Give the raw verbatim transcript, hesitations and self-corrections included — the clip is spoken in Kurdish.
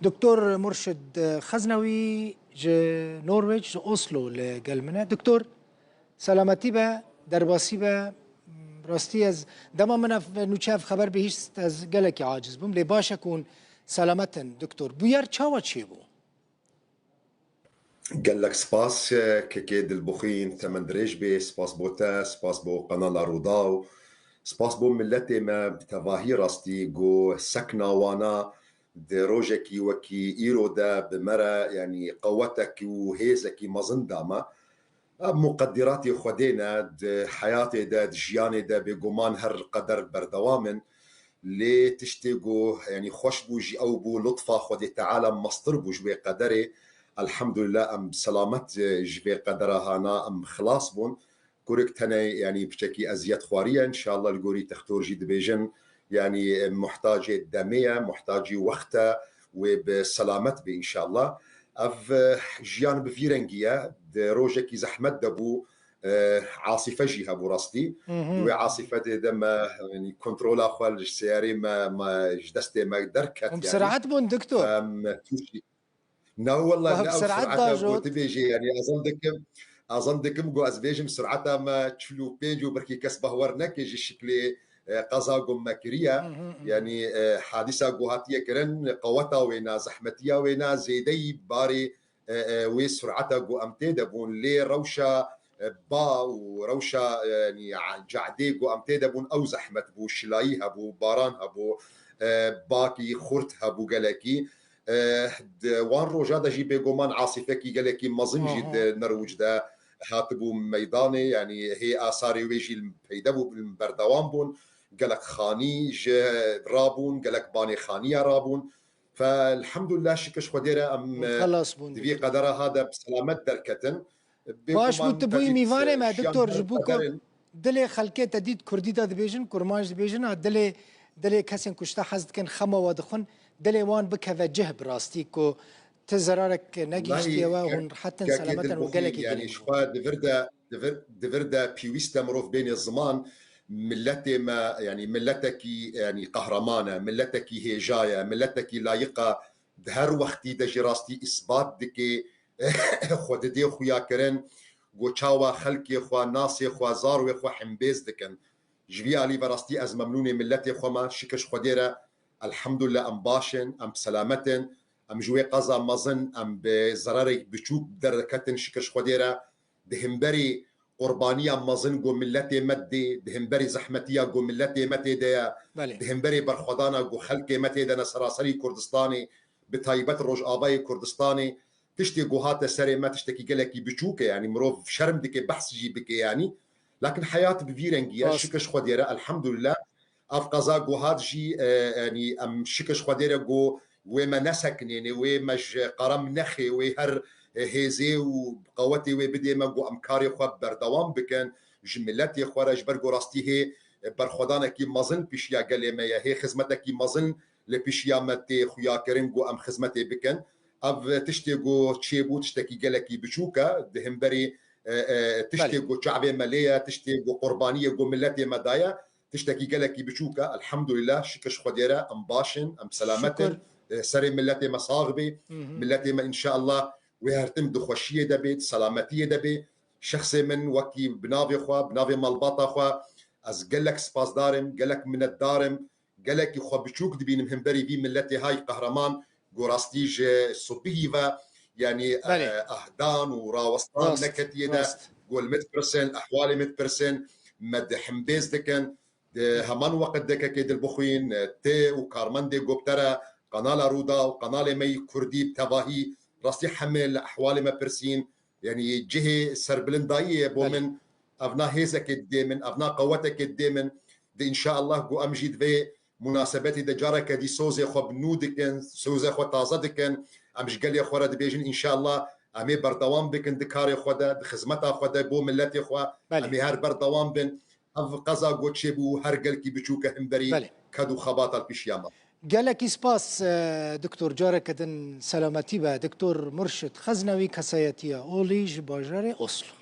Doktor Murşid Xeznewî ji Norwêc, ji Oslo li gel min e. Doktor, selametî be, derbasî be. Rastî ez dema min ev nûçe, ev xeber bihîst, ez gelekî aciz bûm. Lê baş e ku hûn selamet in, doktor. Bûyer çawa çêbû? Gelek spas, e, kekê Dilbixwîn, temendirêj bê, spas bo te, spas bo Qenala Rûdaw, spas bo miletê me bi tevahî rastî ku sekna wana di rojekî wekî îro de bi me re, yanî qewetek û hêzekî mezin da me. Ev muqedîratê Xwedê ne, di heyatê de, di jiyanê de bêguman her qeder berdewam in. Lê tiştê ku, yanî xweş bû jî ew bû, lutfa Xwedê Teala mestir bû ji wê qederê. Elhamdulillah em selamet, e, ji vê qedera hana em xilas bûn. Kurik tenê, yanî piçekî eziyet xwariye. Înşallah li gorî textor jî dibêjin, yanî, e, muhtacê demê ye, muhtacî wext e, wê bi selamet bê înşallah. Ev, e, jiyan bi vî rengî ye. Di rojekî zehmet de bû, e, asîfe jî hebû rastî. Hı hı. Wê asîfe dê de me, yanî kontrola xwe li seyarê me, me ji destê me derket. Hûn bi yanî. Serahat bûn, doktor? Em tûşî. Na, wellah, Wah, ne bi ew ser'et sur'eta da ku jot. Tu bêjî, yanî, ez zan dikim, ez zan dikim ku ez bêjim sur'eta me çil û pênc û birkî kes bahwer neke ji şiklê, e, qeza ku me kiriye. Hı hı, hı. Yanî, e, hadîsa ku hatiye kirin, qeweta wê na, zehmetiya wê na, zêdeyî barê, e, e, wê sur'eta ku em tê de bûn. Lê rewşa, e, ba û rewşa, e, yanî, a-, cadê ku em tê de bûn, ew zehmet bû, şilayî hebû, baran hebû, e, bakî xurt hebû gelekî. E, di wan roja de jî bêguman asîfekî gelekî mezin jî Aha. di Norwîc de hatibû meydanê, yanî hê asarê wê jî peyde bû, berdewam bûn. Gelek xanî ji rabûn, gelek banê xaniya rabûn. Fe elhamdulillah, şikir ji Xwedê re em, Hûn xelas bûn, di vî doktor. Qedera ha de bi selamet derketin. Baş bû, bêguman tu bûyî te dît, mîvanê me, jiyan doktor, her ji bo ku qeder in. Dilê xelkê te dît, kurdî de dibêjin, kurmanc dibêjin, ha, dilê, dilê kesên ku ji te hez dikin, xema we dixwin, dilê wan bikeve cih bi rastî ku ti zerarek negihîştiye we, Wellahî, hûn rehet in, kekê selamet in û Dilbixwîn, gelekî yanî girîng ji bû. Xwe di vir de, di vir, di vir de pêwîst e mirov bênê ziman, miletê me, yanî miletekî, yanî qehreman e, miletekî hêja ye, miletekî layiqa di her wextî de jî rastî îsbat dike, xwe didê xuyakirin, ku çawa xelkê xwe, nasê xwe, zarwê xwe hembêz dikin. Ji vî alî ve rastî ez memnûnê miletê xwe me, şikir ji Xwedê re, elhamdulillah em baş in, em bi selamet in, em ji wê qeza mezin, em bi zerarek biçûk derketin, şikir ji Xwedê re. Di hemberî qurbaniya mezin ku miletê me didê, di hemberî zehmetiya ku miletê me tê de ye, Belê. Di hemberî berxwedana ku xelkê me tê de ne seraserî Kurdistanê, bi taybet Rojavayê Kurdistanê, tiştê ku hate serê me tiştekî gelekî biçûk e, yanî mirov şerm dike behs jî bike yanî. Lakin heyat bi vî rengî ye, Rast. Şikir ji Xwedê re, elhamdulillah. Ev qeza ku hat jî, e, yanî em şikir ji Xwedê re ku wê me nesekinêne, wê me ji qerem nexê, wê her, e, hêzê û qewetê wê bidê me ku em karê xwe berdewam bikin ji miletê xwe re, ji ber ku rastî hê, e, berxwedanekî mezin pişiya gelê me ye, hê xizmetekî mezin li pişiya me tê xuyakirin ku em xizmetê bikin. Ev tiştê ku çêbû tiştekî gelekî biçûk e, di hemberî, e, e, tiştê Belê. Ku çavê me lê ye, tiştê ku qurbaniyê ku miletê me daye, tiştekî gelekî biçûk e. Elhamdulillah, şikir ji Xwedê re, em baş in, em selamet in. Şikir. E, serê miletê me sax bê. Hı hı. Miletê me înşallah wê her tim di xweşiyê de bê, di selametiyê de bê. Şexsê min wekî bi navê xwe, bi navê malbata xwe, ez gelek spasdar im, gelek minetdar im. Gelekî xwe biçûk dibînim hemberî vî miletê hay qehreman, ku rastî ji subihî ve, yanî, Belê. e, ahdan û rawestan Rast, neketiye de, rast. Ku li min dipirsin, ehwalê min dipirsin, me dihembêz dikin. Di heman weqt de kekê Dilbixwîn, e, ti û karmendê ku bi te re, qenala Rûdaw, qenalê me yî kurdî bi tevahî, rastî hemê li ehwalê me pirsîn, Yanî cihê serbilindayî ye bo Belê. Min. Evna hêzekê didê min, evna qewetekê didê min. Di înşaallah ku em jî di vê munasebetî de careke dî sozê xwe bi nû dikin, sozê xwe taze dikin. Em ji gelê xwe re dibêjin înşaallah em ê berdewam bikin di karê xwe de, di xizmeta xwe de bo miletê xwe. Belê. Em ê her berdewam bin. Ev qeza ku çêbû her gelkî biçûk e hemberî Belê. Ked û xebata li pişiya me. Gelekî spas, e, doktor. Careke din selametî be. Doktor Murşid Xeznewî, kesayetiya olî ji bajarê Oslo.